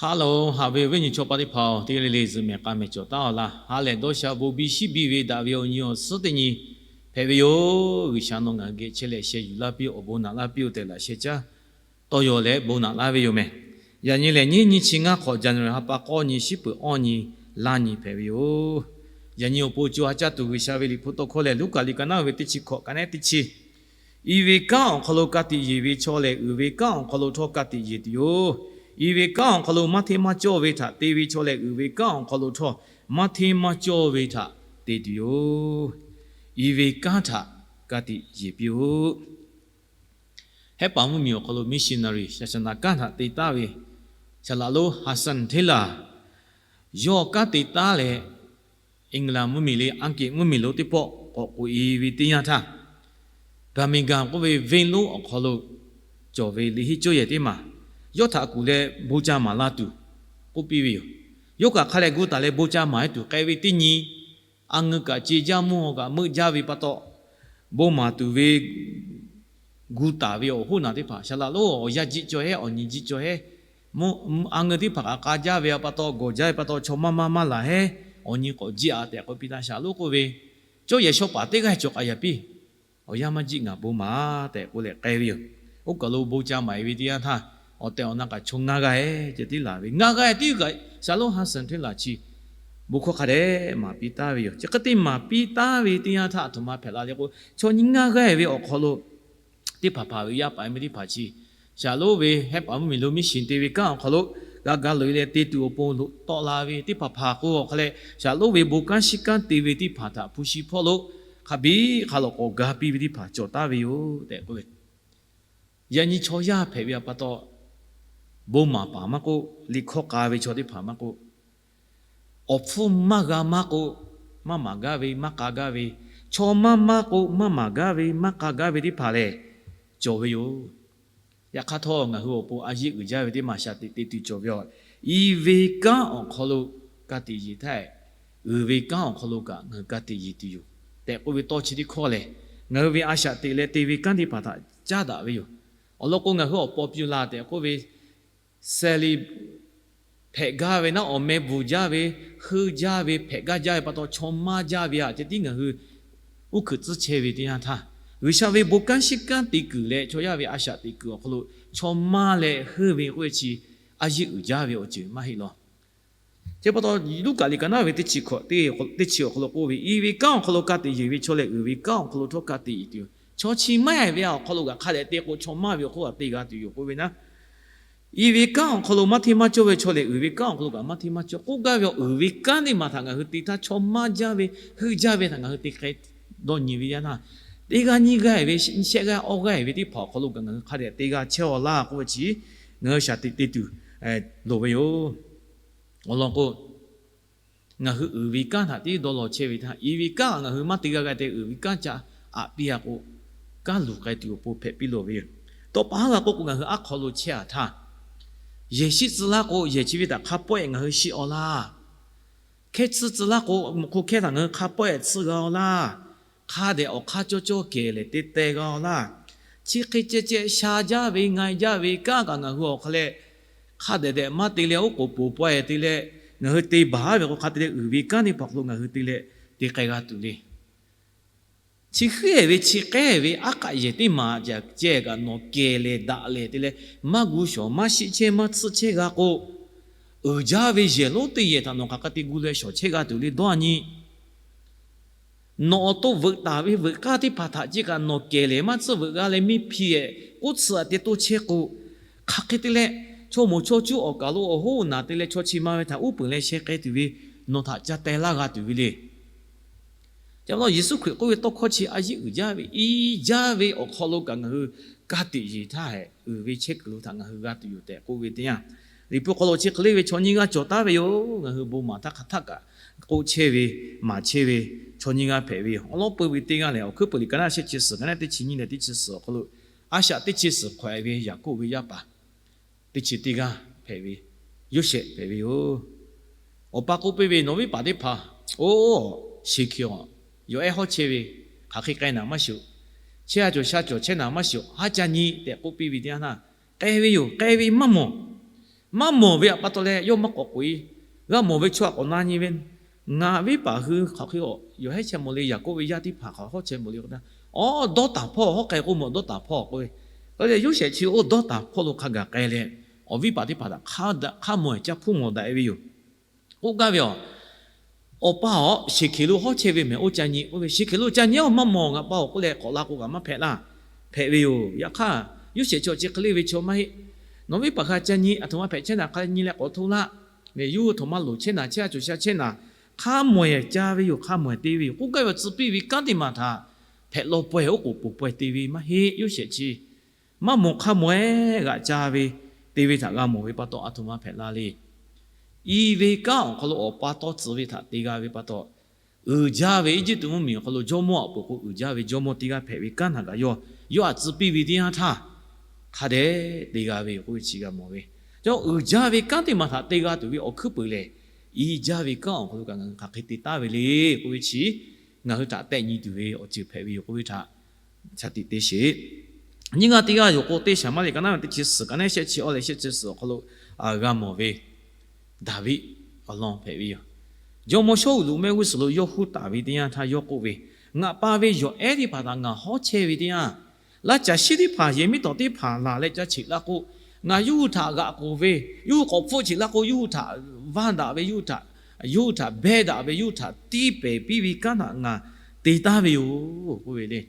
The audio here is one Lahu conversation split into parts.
Hello, haꞈ ve awˬ viˉ awˬ nyi chaw pa teˇ hpaˍ-oˬ, teˇ g'aˇ le le zuhꞈ mehˍ k'a mehˍ cawˬ taˉ-aw laˇ. Ha lehˬ dawˇ sha bon biˇ shiˉ biˇ ve daꞈ ve awˬ nyi awˬ suhˉ teˇ nyi hpehꞈ ve yoˬ. G'uiˬsha nawˬ ngaˬ hui geh chehˇ leh sheh yuˬ laˇ piˇ-oˆ, awˬ bon naꞈ laˇ piˇ-oˆ tehꞈ laꞈ sheh caˉ tawˇ yaw leh bon naꞈ laˇ ve yoˬ mehˍ. Yaꞈ nyi lehˬ, nyiˇ nyiˇ chi ngaˇ hk'awꞈ January ha pa k'awˇ nyi shiˉ peuˬ awˇ nyi laˇ nyi hpehꞈ ve yoˬ. Yaꞈ nyi awˬ pon co ha caˇ tuˬ G'uiˬsha ve liꞈ hpu tawˇ hkawˇ lehˬ, Luˉkaꞈ liꞈ ka naˉ ve teˇ chi hkawꞈ ka nehˉ teˇ chi, I ve kanˉ awˬ hk'aw lo ka tiꞈ yeˬ ve chaw lehˬ, uiˍ ve kanˉ awˬ hk'aw lo htawˇ ka tiꞈ yeˬ tuˬ yoˬ. I ve kanˉ awˬ hk'aw lo maˇ hteˇ maˇ cawˇ ve htaꞈ te ve chaw lehˬ, uiˍ ve kanˉ awˬ hk'aw lo htawˇ maˇ hteˇ maˇ cawˇ ve htaꞈ te tuˬ yoˬ. I ve kanˉ htaꞈ ka tiꞈ yeˬ piˇ-oˆ. Hehˉ paˍ mvuhˇmiˬ awˬ hk'aw lo missionary saˍ saˍ naˍ kanˉ htaꞈ te taˉ ve saˍ laꞈ lonˉ Hudson Taylor, yawˇ kanˉ te taˉ leh, England mvuhˇmiˬ le Anˉ kiˍ mvuhˇmiˬ lo teˇ pawˆ k'awꞈ k'oꞈ-e ve teˇ yanˇ htaˇ, Birmingham k'oˆ ve venˇ lonˉ awˬ hk'aw lo cawˬ ve liꞈ henˇ cawˇ yehˬ teˇ maˬ yawˇ htaꞈ kuˬ leh bon ca maˍ la tuˬ k'oˆ piˇ ve yoˬ. Yawˇ kaꞈ hk'a dehꞈ gu taˍ leh bon ca maˍ-e tuˬ k'ai ve teˇ nyi, a ngeu kaꞈ ce jaˇ, mvuhˇ haw kaꞈ meuˆ jaˇ ve pa taw, bon maˍ tuˬ ve gu taˍ ve awˬ hoˉ naˬ teˇ hpaˍ, saˍ laꞈ lonˉ awˬ yanˇ jiˆ cawˬ hehˉ, awˬ nyi jiˆ cawˬ hehˉ, a ngeu teˇ hpaˍ kaꞈ k'a jaˇ ve pa taw, gawˬ jaˇ ve pa taw, chaw maˇ maˇ maˇ laˬ hehˉ, awˬ nyi k'awꞈ jiˆ-a tehꞈ k'oˆ piˇ taˇ. Saˍ laꞈ lonˉ k'oˆ ve, Cawˇ yehˬ shawˉ paˍ teˇ g'aˇ cawˬ k'ai yaꞈ piˇ. Awˬ yanˇ maˇ jiˆ, ngaˬ bon maˍ tehꞈ k'oˆ leh k'ai ve yoˬ. Oˇ kaˬ lo bon ca maˍ-e ve teˇ yanˇ htaˇ, awˬ tehˬ awˬ na kaꞈ chaw ngaˇ g'aˇ-e ceh tiˉ laˬ ve. Ngaˇ g'aˇ-e tiˉ kaꞈ, saˍ laꞈ lonˉ Hudson Taylor chi bon hkawˇ hk'a dehꞈ maˍ piˇ taˍ ve yoˬ. Chi hk'e te maˍ piˇ taˍ ve teˇ yanˇ htaˇ, a htoꞈ ma hpehꞈ la le k'o, chaw nyiˇ ngaˇ g'aˇ-e ve awˬ hk'aw lo teˇ hpaˍ hpaˍ ve yaˇ paˍ yaˇ miˇ teˇ hpaˍ chi, saˍ laꞈ lonˉ ve hehˉ paˍ mvuhˇmiˬ lo mission te ve kanˉ awˬ hk'aw lo g'a ga loꞈ-e leh te tuˬ awˬ pon loꞈ tawˆ la ve teˇ hpaˍ hpaˍ k'o, awˬ hk'a leh saˍ laꞈ lonˉ ve bon kanˉ shiˉ kanˉ te ve teˇ hpaˍ htaꞈ hpu shi hpawˇ lo hk'a biˇ hk'a lawꞈ k'awꞈ ga piˇ ve teˇ hpaˍ cawˬ taˍ ve yoˬ tehꞈ k'oˆ ve. Yaꞈ nyi chaw yaˇ hpehꞈ ve pa taw, bon maˍ paˍ maˇ k'oˆ, liꞈ hkawˇ k'a ve chaw teˇ hpaˍ maˇ k'oˆ, awˬ hpfuhˇ maˇ g'a maˇ k'oˆ, maˇ maˍ gaˇ ve maˇ k'a gaˇ ve, chaw maˇ maˇ k'oˆ, maˇ maˍ gaˇ ve maˇ k'a gaˇ ve teˇ hpaˍ lehˬ, cawˬ ve yoˬ. Yaꞈ hk'aˇ htawˇ, ngaˬ hui awˬ pon a yeˆ uiˍ jaˇ ve teˇ maˬ shaˍ teꞈ te tuˬ cawˬ ve yoˬ. I ve kanˉ awˬ hk'aw lo ka tiꞈ yeˬ htaˇ, uiˍ ve kanˉ awˬ hk'aw lo kaꞈ ngaˬ hui ka tiꞈ yeˬ tuˬ yoˬ tehꞈ k'oˆ ve tawˇ chi teˇ hkawˇ lehˬ, ngaˬ hui ve a shaꞈ teꞈ leh te ve kanˉ teˇ hpaˍ htaꞈ caˉ daꞈ ve yoˬ. Awˬ lawn k'o, ngaˬ hui awˬ paw piˇ la tehꞈ k'oˆ ve, seh li hpehꞈ gaˇ ve naˉ, awˬ meh bvuhˬ jaˇ ve, heuˆ jaˇ ve, hpehꞈ gaˇ jaˇ ve pa taw, chaw maˇ jaˇ ve aꞈ ceh tiˉ ngaˬ hui uˉ hkuiꞈ tcuhˉ chehˇ ve teˇ yanˇ htaˇ, G'uiˬsha ve bon kanˉ shiˉ kanˉ te kuiˬ leh chaw yaˇ ve a shaꞈ teꞈ kuiˬ awˬ hk'aw lo chaw maˇ leh heuˆ ve k'oˆ ve chi a yeˆ uiˍ jaˇ ve awˬ ceuˬ maˇ heˆ law. Chi pa taw, Luˉkaꞈ liꞈ ka naˉ ve teˇ chi hkawꞈ teˇ chi awˬ hk'aw lo k'oˆ ve, I ve kanˉ awˬ hk'aw lo ka tiꞈ yeˬ ve chaw lehˬ, uiˍ ve kanˉ awˬ hk'aw lo htawˇ ka tiꞈ yeˬ tuˬ yoˬ. Chaw chi maˇ heˆ ve awˬ hk'aw lo kaꞈ hk'a dehꞈ te k'o, chaw maˇ ve awˬ hk'oˆ kaꞈ te g'a tuˬ yoˬ k'oˆ ve naˉ. I ve kanˉ awˬ hk'aw lo maˇ hteˇ maˇ cawˇ ve chaw lehˬ, uiˍ ve kanˉ awˬ hk'aw lo kaꞈ maˇ hteˇ maˇ cawˇ k'oˆ gaˇ ve awˬ, uiˍ ve kanˉ teˇ maˬ htaꞈ ngaˬ hui te htaˇ, chaw maˇ jaˇ ve, heuˆ jaˇ ve htaꞈ ngaˬ hui te k'ai dawˇ nyi ve yaˇ htaˇ, teˇ g'aˇ nyiˇ g'aˇ-e ve, shehˆ g'aˇ awˇ g'aˇ-e ve teˇ hpaˍ awˬ hk'aw lo kaꞈ ngaˬ hui hk'a dehꞈ te g'a chehˇ-aw laˇ k'oˆ ve chi, ngaˬ hui shaˍ teꞈ te tuˬ loˍ ve yoˬ. Awˬ lawn k'o, ngaˬ hui uiˍ ve kanˉ htaꞈ tiˉ dawˇ law chehˇ ve htaˇ, i ve kanˉ ngaˬ hui maˇ te g'a g'a te, uiˍ ve kanˉ ca aꞈ piˇ-a k'o, kanˉ luˬ k'ai tuˬ awˬ pon hpehꞈ piˇ loˍ ve yoˬ. Tawˇ pa haˉ g'a k'oˆ k'o, ngaˬ hui aˉ hk'aw lo chehˇ-a htaˇ, yehˬ shiˆ tcuh laˇ k'o, yehˬ chi ve htaꞈ hk'a pawehˇ ngaˬ hui shiˆ-aw laˇ. Hkehˇ tsuhˇ tcuh laˇ k'o, mvuhꞈ hk'oˆ hkehˇ htaꞈ ngaˬ hui hk'a pawehˇ tsuhˇ g'a-aw laˇ. Hk'a dehꞈ awˬ hk'aˇ cawˇ cawˇ kehˬ lehˬ te teh g'a-aw laˇ. Chi hk'e ceh ceh sha jaˇ ve nga-e jaˇ ve kanˉ kaꞈ ngaˬ hui awˬ hk'a leh hk'a dehꞈ dehꞈ maˇ te leh, oˉ k'oˍ poˍ pawehˇ te leh, ngaˬ hui te baˬ-a ve k'o, hk'a te leh uiˍ ve kanˉ teˇ hpaˍ hk'aw lo ngaˬ hui te leh te k'ai g'a tuˬ le. Chi hk'e ve chi k'ehˉ ve aˉ k'aꞈ yehˬ teˇ maˬ ceh kaꞈ nawˬ kehˬ lehˬ daꞈ lehˬ te leh, maˇ gu shawˍ maˇ shiˆ chehˇ maˇ tsuhˇ chehˇ g'a k'o, uiˍ jaˇ ve yehˬ lonˉ teˇ yehˬ htaꞈ nawˬ hk'aˬ hk'e te gu leh shawˍ chehˇ g'a tuˬ le dawˇ-a nyi. Nawˬ awˬ to veuꞈ taˍ ve veuꞈ k'aˇ teˇ hpaˍ htaꞈ ceh kaꞈ nawˬ kehˬ lehˬ maˇ tsuhˇ veuꞈ g'a leh miˇ hpiˇ-ehˍ k'oˆ tsuhꞈ-a te toˇ chehˇ k'o, hk'aˬ hk'e te leh chaw moˍ chaw cuˇ awˬ kaˬ lo awˬ hoˉ naˬ te leh chaw chi ma ve htaꞈ uˉ peunˍ leh sheh k'ai tuˬ ve nawˬ htaꞈ ca teh laˇ g'a tuˬ ve le. Ca pa taw Yeˍsuˆ Hkriꞈ k'oˆ ve tawˇ hkawˇ chi a yeˆ uiˍ jaˇ ve, i jaˇ ve awˬ hk'aw lo kaꞈ ngaˬ hui ka tiꞈ yeˬ htaˇ hehꞈ, uiˍ ve chehˇ kuiˬ lo htaꞈ ngaˬ hui g'a tuˬ yoˬ tehꞈ k'oˆ ve teˇ yanˇ, Liꞈ hpu hk'aw lo chi hk'e le ve chaw nyiˇ g'aˇ cawˬ taˉ ve yoˬ. Ngaˬ hui bon maˍ htaˇ hk'aˬ htaˆ kaꞈ k'oˆ chehˇ ve, maˍ chehˇ ve chaw nyiˇ g'aˇ hpehꞈ ve yoˬ. Awˬ lawn peuˬ ve teˇ g'aˇ lehˬ, Awˬ hkuiˉ peuˬ liꞈ ka naˉ shehˆ chi suhˍ ka naˉ teˇ chi nyiˇ leh teˇ chi suhˍ awˬ hk'aw lo, a shaꞈ teˇ chi suhˍ hk'awꞈ-e ve Yaˍkoˆ ve yaˇ paˍ teˇ chi teˇ g'aˇ hpehꞈ ve, Yoˇsehꞈ hpehꞈ ve yoˬ. Awˬ pa k'oˆ piˇ ve, Nawˬ viˉ paˍ teˇ hpaˍ-oˬ, sheˍ hkiˬ-awˬ, yawˬ ehˉ hawˉ chehˇ ve, hk'aˬ hk'e k'ai naˍ maˇ shiˍ-oˬ. Chehˇ-a cawˬ sha cawˬ chehˇ naˍ maˇ shiˍ-oˬ, haˉ ca nyi tehꞈ k'oˆ piˇ ve teˇ yanˇ htaˇ, k'ai ve yoˬ, k'ai ve maˇ mawˬ. Maˇ mawˬ ve htaꞈ pa taw leh yawˇ maˇ k'awꞈ k'oꞈ-e. G'a mawˬ ve chaw htaꞈ k'awꞈ na nyi ve, Ngaˬ viˉ paˍ hui hk'aˬ hk'e a yawˬ hehˉ chehˇ mawˬ le, Yaˍkoˆ ve yaˇ teˇ hpaˍ hk'aˬ hawˉ chehˇ mawˬ le k'o, a dawˇ taˍ hpawˇ hawˉ k'ai k'oˆ mawˬ dawˇ taˍ hpawˇ k'oˆ ve. K'o leh Yoˇsehꞈ chi oˇ dawˇ taˍ hpawˇ lo hk'a gaˬ k'ai leh, awˬ viˉ paˍ teˇ hpaˍ htaꞈ hk'a mawˬ caˇ hpuˇ mawˬ daꞈ ve yoˬ. K'oˆ gaˇ ve a, Awˬ pa-oˬ, Sheˍhkeˍ lo hawˉ chehˇ ve mehˬ oˇ ca nyi k'oˆ ve, Sheˍhkeˍ lo ca nyi-oˬ, maˇ mawˬ, ngaˬ pa-oˬ k'oˆ leh k'awꞈ la k'o kaꞈ maˇ hpehꞈ laˇ. Hpehꞈ ve yoˬ. Yaꞈ hk'aˇ, Yoˇsehꞈ chi awˬ chi hk'e le ve chaw maˇ heˆ. Nawˬ viˉ paˍ hk'a ca nyi, aˬ htoꞈ ma hpehꞈ chehˇ naˍ hk'a nyi leh k'awꞈ hto laˇ. Yawˇ hui aˬ htoꞈ ma loˍ chehˇ naˍ, chehˇ a cawˬ sha chehˇ naˍ, hk'a mawˬ-eˬ ca ve yoˬ, hk'a mawˬ-eˬ te ve yoˬ. K'oˆ gaˇ ve tcuh piˇ ve kanˉ teˇ maˬ htaꞈ hpehꞈ law paweh oˉ k'oˍ peuˬ paweh te ve maˇ heˆ. Yoˇsehꞈ chi maˇ mawˬ hk'a mawˬ-eˬ g'aꞈ ca ve, te ve htaꞈ g'a mawˬ ve pa taw, aˬ htoꞈ ma hpehꞈ la le. I ve kanˉ awˬ hk'aw lo awˬ pa tawˇ tcuh ve htaꞈ te g'a ve pa taw, uiˍ jaˇ ve Eˇjiˇtuꞈ mvuhˇmiˬ awˬ hk'aw lo jawˇmawˇ aꞈ poˍ k'o uiˍ jaˇ ve jawˇmawˇ teˇ g'aˇ hpehꞈ ve kanˉ htaꞈ kaꞈ yawˇ, yawˇ htaꞈ tcuh piˇ ve teˇ yanˇ htaˇ, hk'a dehꞈ te g'a ve yoˬ k'oˆ ve chi g'a mawˬ ve. Cawˇ uiˍ jaˇ ve kanˉ teˇ maˬ htaꞈ te g'a tuˬ ve awˬ hkuiˉ puiˍ lehˬ, i jaˇ ve kanˉ awˬ hk'aw lo kaꞈ ngaˬ hui hk'aˬ hk'e te taˍ ve le k'oˆ ve chi, ngaˬ hui htaꞈ tehˆ nyi tuˬ ve awˬ ceuˬ hpehꞈ ve yoˬ k'oˆ ve htaꞈ shaˍ tiꞈ te sheˍ. Nyiˇ g'aˇ teˇ g'aˇ yoˬ k'o, teˇ Saˍmaˍriˆ ka naˉ ve teˇ chi suhˍ, ka naˉ shehˆ chi awˇ leh shehˆ chi suhˍ awˬ hk'aw lo g'a mawˬ ve Daˍviˆ awˬ lawn hpehꞈ ve yoˬ. Jawˇmawˇ Sawˉluꞈ lo mehˆ g'uˇ suhˍ lo yawˇ huˉ taˍ ve teˇ yanˇ htaˇ yawˇ k'oˆ ve, Ngaˬ pa ve yawˬ ehˉ teˇ hpaˍ htaꞈ ngaˬ hawˉ chehˇ ve teˇ yanˇ, laˇ caˬ shiˉ teˇ hpaˍ yehˬ miˉ tawˬ teˇ hpaˍ laˬ leh ca cheꞈ laˇ k'o, ngaˬ yawˇ hui htaꞈ g'aꞈ k'oˍ ve, yawˇ hui k'awꞈ hpfuhˆ cheꞈ laˇ k'o, yawˇ hui htaꞈ vaˇ daꞈ ve, yawˇ hui htaꞈ, yawˇ hui htaꞈ behˇ daꞈ ve, yawˇ hui htaꞈ tiˇ pehˍ piˇ ve kanˉ htaꞈ ngaˬ te taˍ ve yoˬ k'oˆ ve le.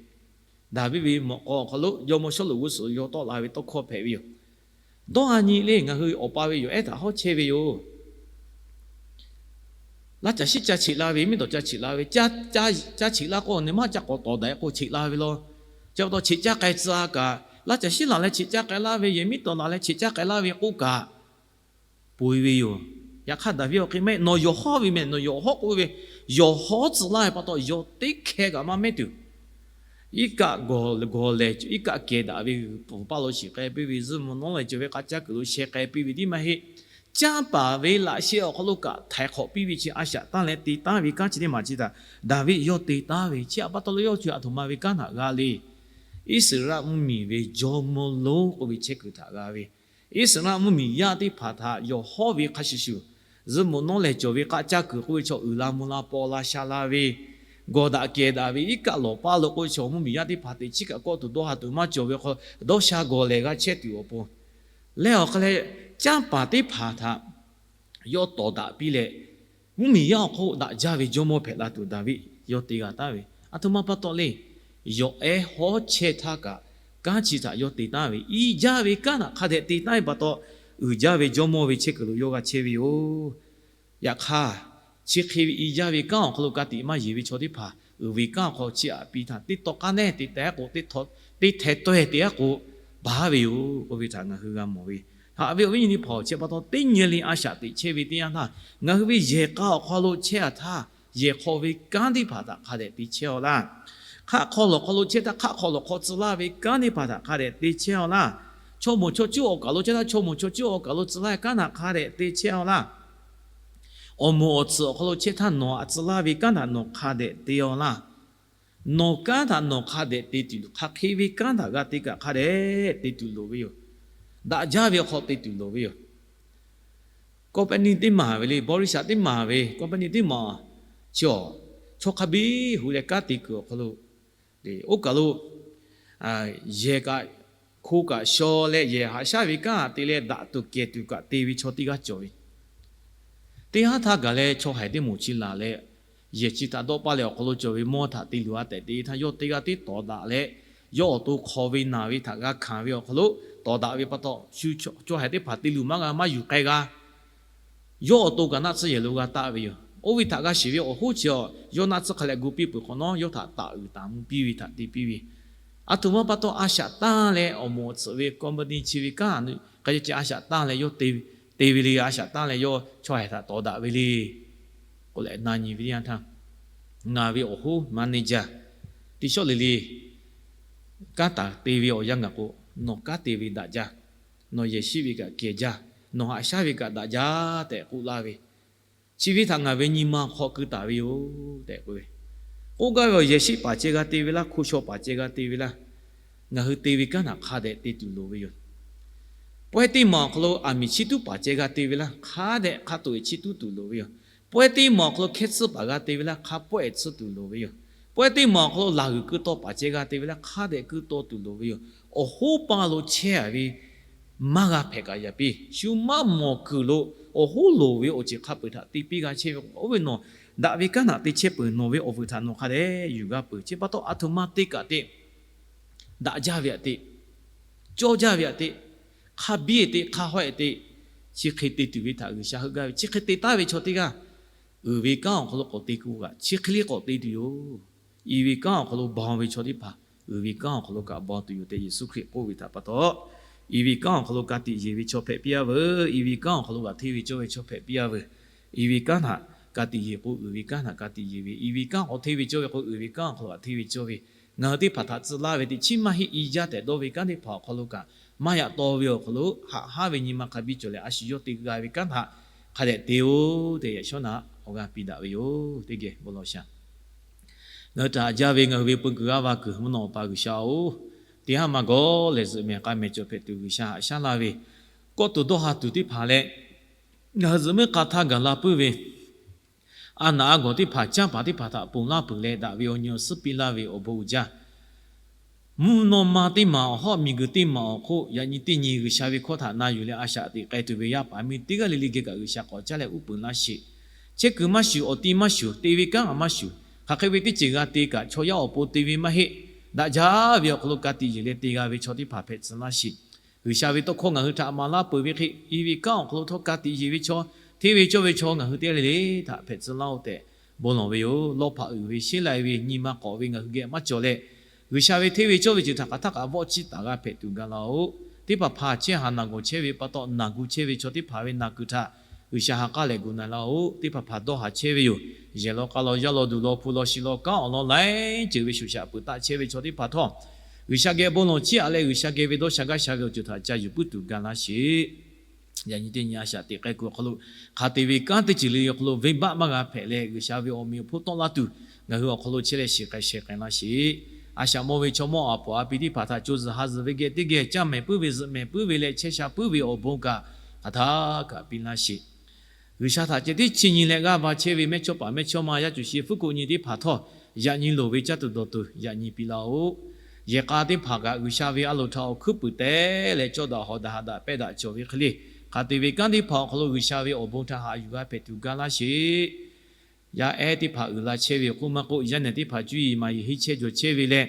Daˍviˆ ve mawꞈ k'aw awˬ hk'aw lo jawˇmawˇ Sawˉluꞈ g'uˇ suhˍ lo yawˇ tawˆ la ve tawˇ hkawˇ hpehꞈ ve yoˬ. Dawˇ a nyi le, ngaˬ hui awˬ pa ve yawˬ ehˉ htaꞈ hawˉ chehˇ ve yoˬ. Laˇ caˬ shiˉ ca cheꞈ la ve, miˉ tawˍ ca cheꞈ la ve, ca cheꞈ la k'o, nawˬ maˇ ca k'awꞈ tawˍ daꞈ k'o cheꞈ la ve law. Chi pa taw cheꞈ caˇ k'ai tcuh a kaꞈ, laˇ caˬ shiˉ laˬ leh cheꞈ caˇ k'ai laˇ ve, yehˬ miˉ tawˍ laˬ leh cheꞈ caˇ k'ai laˇ ve k'oˆ kaꞈ, pon ve yoˬ. Yaꞈ hk'aˇ Daˍviˆ awˬ hk'e maˇ heˆ, nawˬ yawˬ hawˉ ve meh, nawˬ yawˬ hawˉ k'oˆ ve, yawˬ hawˉ tcuh laˇ ve pa taw yawˇ teˇ hkeh kaꞈ maˇ mehˉ tuˬ, iˉ kaˆ gawˬ lehˬ, iˉ kaˆ kehˬ daꞈ ve g'uiˬ pfuhˍ paˇ lo shiˍ k'ai piˇ ve, zuhꞈ mvuhꞈ nawˉ leh cawˬ ve k'a caˇ kuiˬ lo sheh k'ai piˇ ve tiˉ maˇ heˆ. Canˇ paˍ ve laꞈ sheh awˬ hk'aw lo kaꞈ htaiˍ hk'awꞈ piˇ ve chi a shaꞈ tanˇ leh te taˉ ve kanˉ chi teˇ maˬ chi htaꞈ Daˍviˆ yawˇ te taˉ ve, chi htaꞈ pa taw lo yawˇ chi aˬ htoꞈ ma ve kanˉ htaꞈ g'a le. Iˉsaˍreˍlaˆ mvuhˇmiˬ ve jawˇmawˇ lonˉ k'oˆ ve chehˇ kuiˬ htaꞈ g'a ve, Iˉsaˍreˍlaˆ mvuhˇmiˬ yaˇ teˇ hpaˍ htaꞈ yawˬ hawˉ ve hk'a shuˍ shuˍ, zuhꞈ mvuhꞈ nawˉ lehˬ cawˬ ve k'a caˇ kuiˬ k'oˆ ve chaw uiˍ la mvuh la paw la sha la ve, gawˬ daꞈ kehˬ daꞈ ve iˉ kaˆ lawˬ paˇ lo k'oˆ ve chaw mvuhˇmiˬ yaˇ teˇ hpaˍ teꞈ chiˉ kaꞈ kawˆ tuˬ dawˇ ha tuˬ maˇ cawˬ ve hk'aw, dawˇ sha gawˬ lehˬ g'a chehˇ tuˬ awˬ pon, leh awˬ hk'a leh canˇ paˍ teˇ hpaˍ htaꞈ yawˇ tawˍ daꞈ piˇ leh, mvuhˇmiˬ yaˇ awˬ hk'oˆ daꞈ jaˇ ve jawˇmawˇ hpehꞈ la tuˬ Daˍviˆ yawˇ te g'a taˍ ve, aˬ htoꞈ ma pa taw le. Yawˬ ehˉ hawˉ chehˇ htaˇ kaꞈ, kanˉ chi htaꞈ yawˇ te taˍ ve, i jaˇ ve kanˉ htaꞈ hk'a dehꞈ te taˍ ve pa taw, uiˍ jaˇ ve jawˇmawˇ ve chehˇ kuiˬ lo yawˇ g'a chehˇ ve yoˬ. Yaꞈ hk'aˇ, chi hk'e ve i jaˇ ve kanˉ awˬ hk'aw lo ka tiꞈ maˇ yeˬ ve chaw teˇ hpaˍ uiˍ ve kanˉ awˬ hk'aw chi aꞈ piˇ htaˇ, teˇ taw k'aˉ nehˇ te teh k'o, teˇ hteh taweh te-a k'o, baˬ ve yoˬ k'oˆ ve htaꞈ ngaˬ hui g'a mawˬ ve. Haꞈ ve awˬ viˉ nyi teˇ hpaˍ-oˬ, chi pa taw teˇ nyi le a shaꞈ teꞈ chehˇ ve teˇ yanˇ htaˇ, ngaˬ hui ve yehˬ k'a awˬ hk'aw lo chehˇ-a htaˇ, yehˬ hk'aw ve kanˉ teˇ hpaˍ htaꞈ hk'a dehꞈ te chehˇ-aw laˇ. Hk'aˆ hk'aw lawˬ hk'aw lo chehˇ htaˇ, hk'aˆ hk'aw lawˬ hk'aw tcuh laˇ ve kanˉ teˇ hpaˍ htaꞈ hk'a dehꞈ te chehˇ-aw laˇ. Chaw mawˬ chaw cuˉ awˬ kaˬ lo chehˇ htaˇ, chaw mawˬ chaw cuˉ awˬ kaˬ lo tcuh laˇ ve kanˉ htaꞈ hk'a dehꞈ te chehˇ-aw laˇ. Awˬ moˍ awˬ tsuhꞈ awˬ hk'aw lo chehˇ htaˇ, nawˬ htaꞈ tcuh laˇ ve kanˉ htaꞈ nawˬ hk'a dehꞈ te-aw laˇ. Nawˬ kanˉ htaꞈ nawˬ hk'a dehꞈ te tuˬ, hk'aˬ hk'e ve kanˉ htaꞈ g'a te kaꞈ hk'a dehꞈ te tuˬ loˍ ve yoˬ. Daꞈ jaˇ ve awˬ hk'aw te tuˬ loˍ ve yoˬ. Company teˇ maˬ ve le, บริษัท teˇ maˬ ve company teˇ maˬ chi-awˬ, chaw hk'a biˇ hui leh kanˉ te kuiˬ awˬ hk'aw lo, oˇ kaˬ lo yehˬ kaꞈ, hko kaꞈ shaw leh yehˬ haꞈ shaˉ ve kanˉ te leh daꞈ tuˬ kehˬ tuˬ kaꞈ te ve chaw teˇ g'aˇ cawˬ ve. Teˇ haˉ htaˇ gaˬ leh chaw haiˬ teˇ moˍ chi laˬ leh, yehˬ chi htaꞈ dawˆ paˇ leh awˬ hk'aw lo cawˬ ve mawˇ htaꞈ te luˬ-a tehꞈ te htaˇ, yawˇ teˇ g'aˇ tiˉ tawˍ daꞈ leh, yawˇ awˬ to hk'aw ve naˬ ve htaꞈ g'a hkanˍ ve awˬ hk'aw lo tawˍ daꞈ ve pa taw, chaw haiˬ teˇ hpaˍ te luˬ maˇ g'a, maˇ yuˬ k'ai g'a. Yawˇ awˬ to kaꞈ naˆ tsuhˇ yehˬ lo g'a taˆ ve yoˬ. Oˇ ve htaꞈ g'a shiˍ ve awˬ hoˉ chi-awˬ, yawˇ naˆ tsuhˇ hk'a leh gu piˇ peuˬ hk'awꞈ nawˉ, yawˇ htaꞈ taˍ uiˍ taˍ mvuh piˇ ve htaꞈ te piˇ ve. Aˬ htoꞈ ma pa taw a shaꞈ tanˇ leh awˬ moˍ awˬ tsuhꞈ ve company chi ve kanˉ htaꞈ k'ai ceh a shaꞈ tanˇ leh yawˇ te ve le. A shaꞈ tanˇ leh yawˇ chaw haiˬ htaꞈ tawˍ daꞈ ve le k'oˆ leh na nyi ve teˇ yanˇ htaˇ, ngaˬ ve awˬ hoˉ manager, teˇ shawˉ le le kanˉ taˍ te ve awˬ yanˇ gaˬ k'o, nawˬ kanˉ te ve daꞈ jaˇ, nawˬ yehˬ shiˉ ve kaꞈ kehˬ jaˇ, nawˬ haꞈ shaˉ ve kaꞈ daꞈ jaˇ tehꞈ k'oˆ laˇ ve, chi ve htaꞈ ngaˬ ve nyi ma hk'aw keu taˍ ve yoˬ tehꞈ k'oˆ ve. K'oˆ gaˇ ve awˬ, yehˬ shiˉ paˍ ceh g'a te ve laˇ, hko shaw paˍ ceh g'a te ve laˇ, ngaˬ hui te ve kanˉ htaꞈ hk'a dehꞈ te tuˬ loˍ ve yoˬ. Pawehˇ teˇ maˬ awˬ hk'aw lo aˬ miˍ chiˇ tuˉ paˍ ceh g'a te ve laˇ, hk'a dehꞈ hk'a toꞈ e chiˇ tuˉ tuˬ loˍ ve yoˬ. Pawehˇ teˇ maˬ awˬ hk'aw lo hkehˇ tsuhˇ paˍ g'a te ve laˇ, hk'a pawehˇ e tsuhˇ tuˬ loˍ ve yoˬ. Pawehˇ teˇ maˬ awˬ hk'aw lo laˬ g'uiˬ keu taw paˍ ceh g'a te ve laˇ, hk'a dehꞈ keu taw tuˬ loˍ ve yoˬ. Awˬ hoˉ paˇ lo chehˇ a ve maˇ g'a hpehꞈ kaꞈ yaꞈ piˇ, shu maˇ mawˬ kuiˬ lo awˬ hoˉ loˍ ve awˬ ceuˬ hk'a peu-eˬ htaꞈ te piˇ g'a chehˇ ve k'o, oˇ ve nawˬ daꞈ ve kanˉ htaꞈ te chehˇ peuˬ. Nawˬ ve awˬ vuiˬ htaꞈ nawˬ hk'a dehꞈ yuˬ g'a peuˬ. Chi pa taw, a htoꞈ ma te kaꞈ te, daꞈ jaˇ ve htaꞈ te, cawˇ jaˇ ve htaꞈ te, hk'a biˇ e te, hk'a haweh te, chi hk'e te tuˬ ve htaꞈ G'uiˬsha heuˆ gaˇ ve. Chi hk'e te taˉ ve chaw teˇ g'aˇ, uiˍ ve kanˉ awˬ hk'aw lo k'awꞈ te k'o kaꞈ, chi hk'e le k'awꞈ te tuˬ yoˬ. I ve kanˉ awˬ hk'aw lo baw ve chaw teˇ hpaˍ, uiˍ ve kanˉ awˬ hk'aw lo kaꞈ baw tuˬ yoˬ tehꞈ Yeˍsuˆ Hkriꞈ k'oˆ ve htaꞈ pa taw, i ve kanˉ awˬ hk'aw lo ka tiꞈ yeˬ ve chaw hpehꞈ piˇ a veuˬ. I ve kanˉ awˬ hk'aw lo kaꞈ hteˇ ve cawˇ ve chaw hpehꞈ piˇ a veuˬ. I ve kanˉ htaꞈ ka tiꞈ yeˬ k'o, uiˍ ve kanˉ htaꞈ ka tiꞈ yeˬ ve, i ve kanˉ awˬ hk'aw hteˇ ve cawˇ ve k'o, uiˍ ve kanˉ awˬ hk'aw lo kaꞈ hteˇ ve cawˇ ve, ngaˬ hui teˇ hpaˍ htaꞈ tcuh laˇ ve teꞈ chiˉ maˇ heˆ. I jaˇ tehꞈ dawˇ ve kanˉ teˇ hpaˍ awˬ hk'aw lo kaꞈ, maˇ yaꞈ taw ve awˬ hk'aw lo haꞈ haˉ ve nyi ma hk'a biˇ cawˬ leh, a shu yawˇ te g'a ve kanˉ htaꞈ hk'a dehꞈ te-o tehꞈ, yaꞈ shawˉ naꞈ awˬ g'aˇ piˇ daꞈ ve yoˬ. Teˇ geh bon lawˬ shaˍ. Ngaˬ hui htaꞈ haꞈ jaˇ ve ngaˬ hui ve peu kuiˬ g'aˇ va kuiˬ mvuhˇ naw pa G'uiˬsha-oˬ, teˇ haˉ maˇ gawˬ lehˬ zuhꞈ mehˍ k'a mehˍ cawˬ hpehꞈ tuˬ G'uiˬsha haꞈ shaˉ laˇ ve, kawˆ tuˬ dawˇ ha tuˬ teˇ hpaˍ leh, ngaˬ hui zuhꞈ muiˉ k'a htaˇ gaˬ la puiˉ ve, a naꞈ a gawˬ teˇ hpaˍ, canˇ paˍ teˇ hpaˍ htaꞈ ponˬ laˇ peuˬ leh, daꞈ ve awˬ nyi awˬ suhˉ piˇ laˇ ve awˬ bon uiˍ jaˇ, mvuhˇ naw ma teˇ maˬ awˬ hawˉ miˬguiˬ teˇ maˬ awˬ hk'oˆ yaꞈ nyi teˇ nyi G'uiˬsha ve hkawˇ htaꞈ na yuˬ leh a shaꞈ teꞈ k'ai tuˬ ve yaˇ paˍ miˇ teˇ g'aˇ le le geh kaꞈ G'uiˬsha k'awꞈ caˉ leh uˉ peunˍ laˇ sheˍ. Chehˇ kuiˬ maˇ shuˍ, awˬ ti maˇ shuˍ, te ve kanˉ a maˇ shuˍ, hk'aˬ hk'e ve teˇ ceuˬ g'a te kaꞈ chaw yaˇ awˬ pon te ve maˇ heˆ. Daꞈ jaˇ ve awˬ hk'aw lo ka tiꞈ yeˬ leh te g'a ve chaw teˇ hpaˍ hpehꞈ tcuh laˇ sheˍ. G'uiˬsha ve tawˇ hkawˇ ngaˬ hui htaꞈ maˍ laˇ peuˬ ve hk'e, i ve kanˉ awˬ hk'aw lo htawˇ ka tiꞈ yeˬ ve chaw, hteˇ ve cawˇ ve chaw ngaˬ hui teˇ g'aˇ le le htaꞈ hpehꞈ tcuh laˇ-oˆ tehꞈ bon lawˬ ve yoˬ. Lawˇ hpaꞈ uiˍ ve, sheˉ lai ve, nyi ma k'awꞈ ve ngaˬ hui geh maˇ cawˬ leh, G'uiˬsha ve hteˇ ve cawˇ ve ceuˬ htaꞈ hk'aˬ htaˇ kaꞈ vawˆ chiˇ taˍ g'a hpehꞈ tuˬ ga laˇ-oˆ. Teˇ hpaˍ hpaˍ chehˇ ha naˬ gawˬ chehˇ ve pa taw, naˬ gu chehˇ ve chaw teˇ hpaˍ ve naˬ kuiˬ htaꞈ G'uiˬsha ha k'aˉ lehˬ gu na laˇ-oˆ. Teˇ hpaˍ hpaˍ dawˇ haˍ chehˇ ve yoˬ. Yehˬ law k'a law, yaˇ law duˬ law, hpu law shi law, kanˉ awˬ lawn laiˉ ceuˬ ve shoˍ shaꞈ peuˬ taˆ chehˇ ve chaw teˇ hpaˍ htawˇ, G'uiˬsha geh bon lawˬ chiˇ aꞈ leh, G'uiˬsha geh ve dawˇ sha gaˇ sha ve awˬ ceuˬ htaꞈ ca yuˬ puiˉ tuˬ ga laˇ sheˍ. Yaꞈ nyi teˇ nyi a shaꞈ teꞈ k'ai kuiˬ awˬ hk'aw lo, hk'a te ve kanˉ teˇ ceuˬ le awˬ hk'aw lo venˇbaˆ maˇ g'a hpehꞈ leh, G'uiˬsha ve awˬ meꞈ awˬ hponˇ tawˆ laˇ tuˬ ngaˬ hui awˬ hk'aw lo chehˇ leh shiˍ k'ai sheh k'ai laˇ sheˍ. A shaꞈ mawˇ ve chaw mawˇ aˬ poˍ a pi teˇ hpaˍ htaꞈ co zuhˬ ha zuhˬ ve geh teˇ geh caˇ mehˍ puiˉ ve, zuhꞈ mehˍ puiˉ ve leh chehˇ sha puiˉ ve awˬ bon kaꞈ hk'aˬ htaˇ kaꞈ piˇ laˇ sheˍ. G'uiˬsha htaꞈ ceh tiˉ chi nyi leh g'aˇ va chehˇ ve mehˇchawˇ paˍ mehˇchawˇma yaˇ cuˬ shi fuˉ koˆ nyi teˇ hpaˍ htawˇ, yaꞈ nyi loˍ ve caˇ tuˬ dawˬ tuˬ yaꞈ nyi piˇ laˇ-oˆ. Yehˬ k'a teˇ hpaˍ kaꞈ G'uiˬsha ve a loˍ htaꞈ awˬ hkuiˉ puiˍ teh leh cawˇ daꞈ hawˍ daꞈ ha daꞈ pehˇ daꞈ cawˬ ve hk'e le, hk'a te ve kanˉ teˇ hpaˍ awˬ hk'aw lo G'uiˬsha ve awˬ bon htaꞈ haꞈ yuˬ g'a hpehꞈ tuˬ ga laˇ sheˍ. Yaˇ ehˉ teˇ hpaˍ uiˍ la chehˇ ve awˬ hk'oˆ maˇ k'oˆ, yaˇ nehˬ teˇ hpaˍ cuˇ yiˍ maˍ yiˍ henˇ chehˇ jawˬ chehˇ ve leh,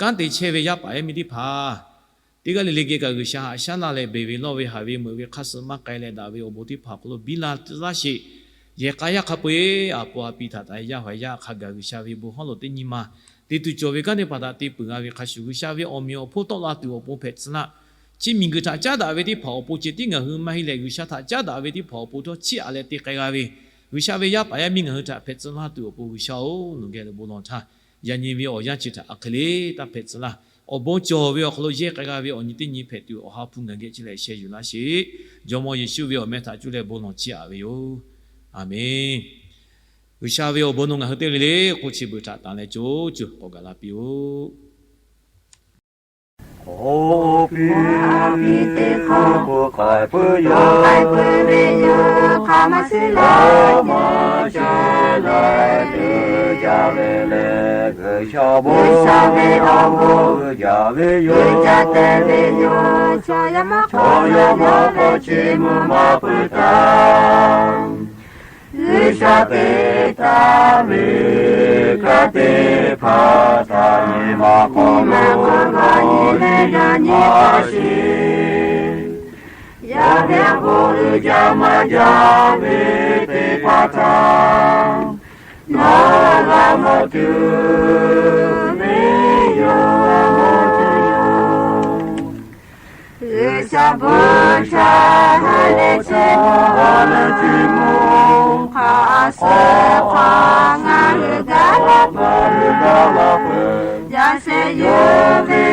kanˉ te chehˇ ve yaˇ paˍ yaˇ miˇ teˇ hpaˍ teˇ g'aˇ le le geh kaꞈ G'uiˬsha haꞈ shaˉ laˇ leh, beˬ ve lawˇ ve haˍ ve meuꞈ ve hk'aˇ suh maˇ k'ai leh, daꞈ ve awˬ bon teˇ hpaˍ awˬ hk'aw lo biˇ la laˇ sheˍ. Yehˬ k'a yaˇ hk'a peu-eˬ aˬ poˍ a pi htaꞈ taˍ yaˇ hawˍ yaˇ hk'a gaˬ G'uiˬsha ve bon hawˉ lo teˇ nyi ma te tuˬ cawˬ ve kanˉ teˇ hpaˍ htaꞈ te peuˬ g'a ve hk'a shuˍ, G'uiˬsha ve awˬ meꞈ awˬ hponˇ tawˆ la tuˬ awˬ pon hpehꞈ tcuh laˇ. Chi miˬguiˬ htaꞈ caˉ daꞈ ve teˇ hpaˍ awˬ pon ceh tiˉ ngaˬ hui maˇ heˆ leh, G'uiˬsha htaꞈ caˉ daꞈ ve teˇ hpaˍ awˬ pon htawˇ chiˇ aꞈ leh te k'ai g'a ve, G'uiˬsha ve yaˇ paˍ yaˇ miˇ ngaˬ hui htaꞈ hpehꞈ tcuh laˇ tuˬ awˬ pon G'uiˬsha-oˬ, nawˬ geh lo bon lawˬ htaˇ, yaꞈ nyi ve awˬ yanˇ chi htaꞈ a hk'e le taˇ hpehꞈ tcuh laˇ. Awˬ bon cawˬ ve awˬ hk'aw lo yehˇ k'ai g'a ve awˬ nyi teˇ nyi hpehꞈ tuˬ, Awˬ ha hpu ngaˬ geh chi leh sheh yuˬ laˇ sheˍ. Jawˇmawˇ Yeˍsuˆ ve awˬ meh htaꞈ cuˇ leh bon lawˬ chiˇ aꞈ ve yoˬ. Aˬmenˍ. G'uiˬsha ve awˬ bon nawˬ ngaˬ hui teˇ g'aˇ le le k'oˆ chi beuꞈ htaꞈ tanˬ leh co cuˬ k'awꞈ gaˬ la piˇ-oˆ. Awˬ pi teˇ hk'aˇ k'oˆ k'ai peuˬ yoˬ, k'ai peuˬ ve yoˬ, hk'a maˇ suh leh maˇ sheh leh te jaˇ ve leh, G'uiˬsha ve awˬ bon uiˍ jaˇ ve yoˬ, uiˍ jaˇ te ve yoˬ. Chaw yaˇ maˇ k'awꞈ, chaw yaˇ maˇ k'awꞈ chi mvuh maˇ peuˬ htaˇ, G'uiˬsha te taˍ ve kanˉ teˇ hpaˍ htaꞈ nyi ma k'awꞈ lo, nyi leh yaꞈ nyi maˇ shiˍ. Yaˇ ve awˬ bon uiˍ jaˇ maˇ jaˇ ve teˇ hpaˍ htaꞈ nawˬ g'a mawˬ tuˬ ve yoˬ. G'uiˬsha bon chaˇ ha leh chi mvuh, ha leh chi mvuh, hk'a suh hk'a ngaˬ hui gaˬ la peuˬ, gaˬ la peuˬ. Yaˇ shehˍ yawˇ ve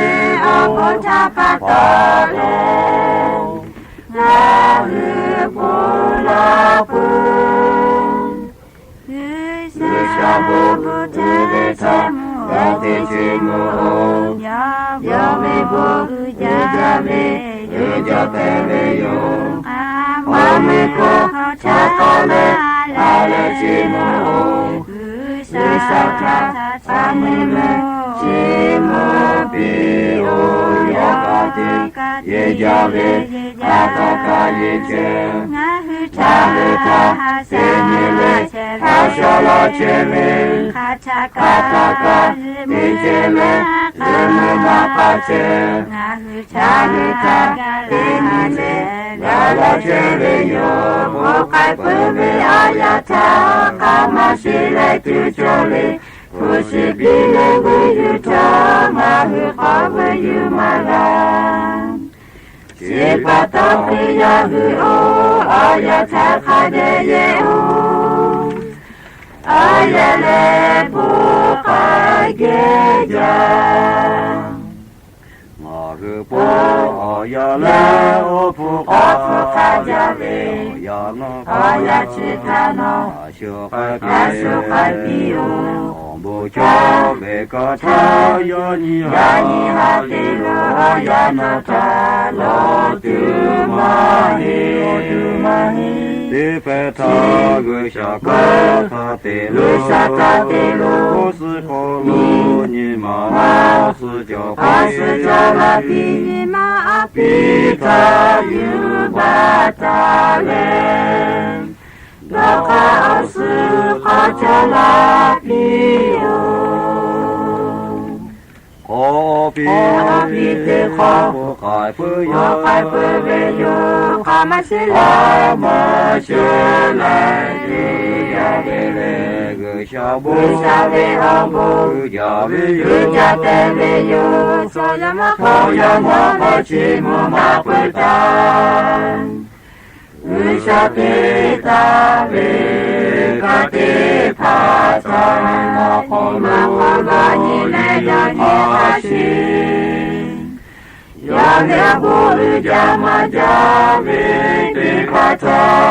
awˬ bon htaꞈ pa taw leh, ngaˬ hui bon la peuˬ. G'uiˬsha bon uiˍ ve htaꞈ g'a te chi mvuh-oˬ. Yawˇ ve bon uiˍ jaˇ ve uiˍ jaˇ hpehꞈ ve yoˬ. Awˬ mvuhˇ hk'aw htaꞈ k'aˉ leh, a leh chi mvuhˇ-oˬ, G'uiˬsha htaꞈ mvuhˇ leh chi mvuhˇ piˇ-oˬ. Yaꞈ hk'aˇ teˇ yehˬ jaˇ ve, hk'aˬ htaˇ kaꞈ yehˬ chehˇ, ngaˬ hui htaꞈ teˇ nyi leh a shaꞈ laˇ chehˇ ve, hk'aˬ htaˇ kaꞈ teˇ chehˇ leh, g'uiˬ mvuhˇ maˇ hk'a chehˇ. Ngaˬ hui htaꞈ teˇ nyi leh g'a laˇ chehˇ ve yoˬ. Bon k'ai peuˬ ve a yaˇ htaꞈ hk'a maˇ sheˍ leh tuˬ cawˬ le. Hpu shi piˇ leh vuiˬ yuˬ htawˇ, ngaˬ hui k'awꞈ vuiˬ yuˬ maˇ g'a. Chi pa taw Hkriꞈ yaˇ hui-oˬ, a yaˇ htaꞈ hk'a dehꞈ yehˬ-oˬ. A yaˇ lehˬ bon k'ai geh jaˇ. Ngaˬ hui pon awˬ yaˇ lehˬ awˬ hpu k'awꞈ hpu hk'a jaˇ ve, awˬ yaˇ chi htaꞈ nawˬ a shu k'ai piˇ-oˬ. Awˬ bon cawˇ ve kaꞈ htaˇ, yaꞈ nyi ha te lo awˬ yaˇ nawˬ htaꞈ lawˬ tuˬ maˇ heˆ. Teˇ hpehˇ htaˇ G'uiˬsha hkawˇ hk'a te lo, G'uiˬsha hk'a te lo, awˬ suhˉ hk'aw lo nyi ma awˬ suhˉ cawˬ, awˬ suhˉ cawˬ la piˇ, nyi ma a piˇ htaˇ yuˬ baˬ taˍ leh, dawˇ hk'aˇ awˬ suhˉ hk'aw cawˬ la piˇ-oˬ. Hk'aw piˇ, hk'aw piˇ teˇ hk'awꞈ, k'ai peuˬ, k'ai peuˬ ve yoˬ. Hk'a maˇ sheˍ leh, hk'a maˇ sheˍ leh, uiˍ jaˇ ve lehˬ G'uiˬsha bon, G'uiˬsha ve awˬ bon uiˍ jaˇ ve yoˬ, uiˍ jaˇ hpehꞈ ve yoˬ. Chaw yaˇ maˇ hk'aw, chaw yaˇ maˇ hk'aw, chi mvuhˇ maˇ peuˬ taˍ. G'uiˬsha te taˍ ve ka teˇ hpaˍ htaꞈ, maˇ hk'aw lo g'a nyi leh yaꞈ nyi hk'a sheˍ. Yawˇ ve awˬ bon uiˍ jaˇ maˇ jaˇ ve teˇ hpaˍ htaꞈ